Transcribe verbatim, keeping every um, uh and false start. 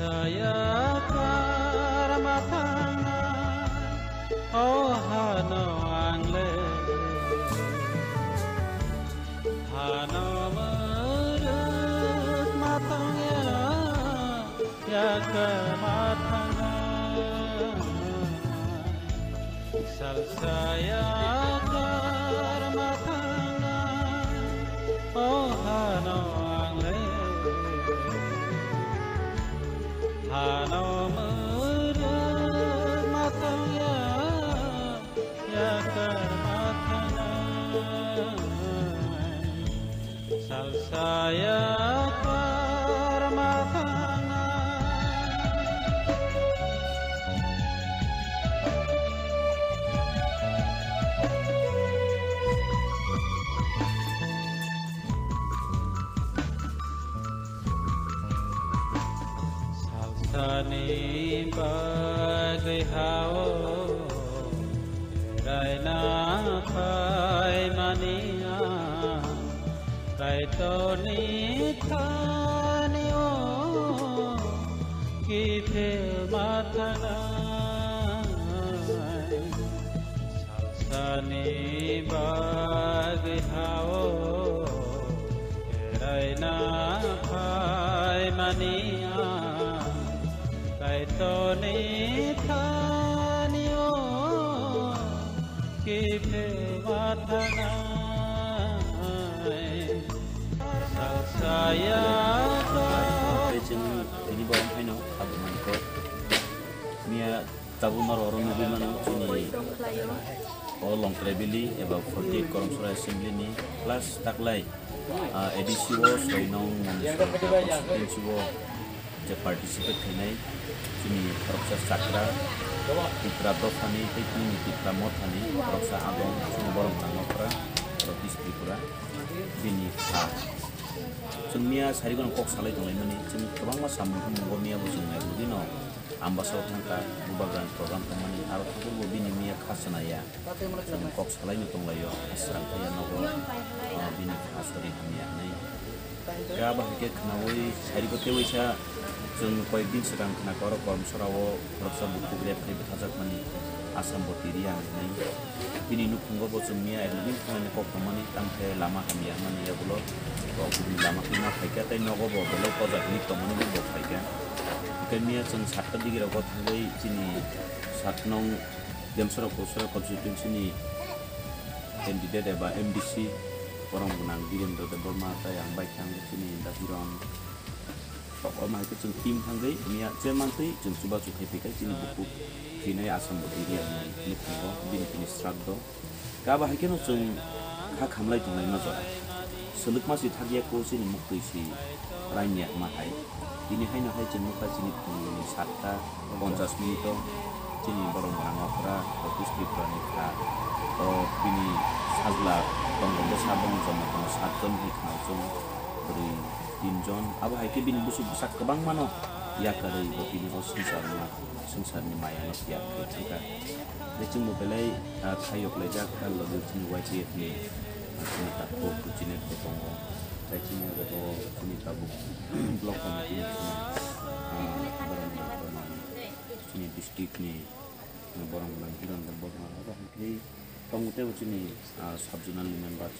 Saya karma thangnai, o hano ang le. Hano muruk ma tongya, ya karma thangnai. Salsa ya karma thangnai, o hano ang le. Hano muruk ma tongya, ya karma thangnai. Salsa ya karma thangnai. Salsani bagwi hao raina phaimani ang, Kaitorni thani o kiphil ma thangnai. Sani bagwi hao, beraina phaimani ang, Kaitorni thani o kiphil ma thangnai. Salsa ya Tei chwng tini bo ang haino khabwi mankha. Miya Tabuk norok oro nugwi mano chini o Longtrai Valley eba forty eight Koromsora Assembly ni plus taklai, ah, A D C o soi nong Moniswar constituency o je participate khainai chini khoroksa chakra Tipra dophani tei chini Tipra mothani khoroksa agom chini borok nangma phra North East Tripura bini kha. Chwng miya sarigo kok salai tonglaimani chwng kwbangma samung tongmung miya bo chwng nailugwi no. Ambasa o thangkha, bubagrani program tongmani, aro thangkhorbo bini miya kha chwna ya. Chwng kok salaino tonglaio, kha srang thaiya nogo, ah, bini kha sori hamya hinwi. Khe abo hai khe khnaui, sarigo tei waisa chwng koyek din swkang khnakha, oro Koromsora o khoroksa bukhuk rape khai bwtharjakmani, Assam bo tiriya hinwi. Bini nukhungo bo chwng miya admin khlaina kok tongmani, tamo khe lama hamya wngmani yagulo, kok bini lama twi ma phaikha, tei nogo bo belai kojak hinwi tongmani bo phaikha. Hwnkhe miya chwng satta digirogo thangwi chini sat nong Demsora Kursora constituency ni candidate eba M D C borok gwnang Birendra Debbarma tei ang bai khe ang chini Dahiron. Tok o hai khe chwng team thangwi miya chairman twi chwng chubachu khai phaikha chini bukhuk thwinai Assam bo tiriya hinwi nukhungo bini tini sraddho. Khe abo hai kheno chwng kha khamlai tonglai ma jora. Swlwkma si thakya kho chini muktwi si raini yakma hai. Tini haino hai chwng nukha chini phununi satta ponchas minute o chini borok gwnang okra North East Tripura ni kha. O bini sajla tongo bwsa boni joma tongo satjon hinwi khna chwng bwrwi tinjon. Abo hai khe bini bwswk bwsa kwbangmano yakarwi bo tini o swngcharno, swngcharni mayano tiyar khlai thangkha. Tei chwngbo belai, ah, thaiyok laijak, ah, logi chini Y T F ni, ah, chini takhuk, chini bo tongo. Tei chini abo chini tabuk block committee ni chini, ah, borok ni, chini district ni, ah, borok ni Hiron Debbarma abo hai khe tongo tei bo chini, ah, sub zonal ni member.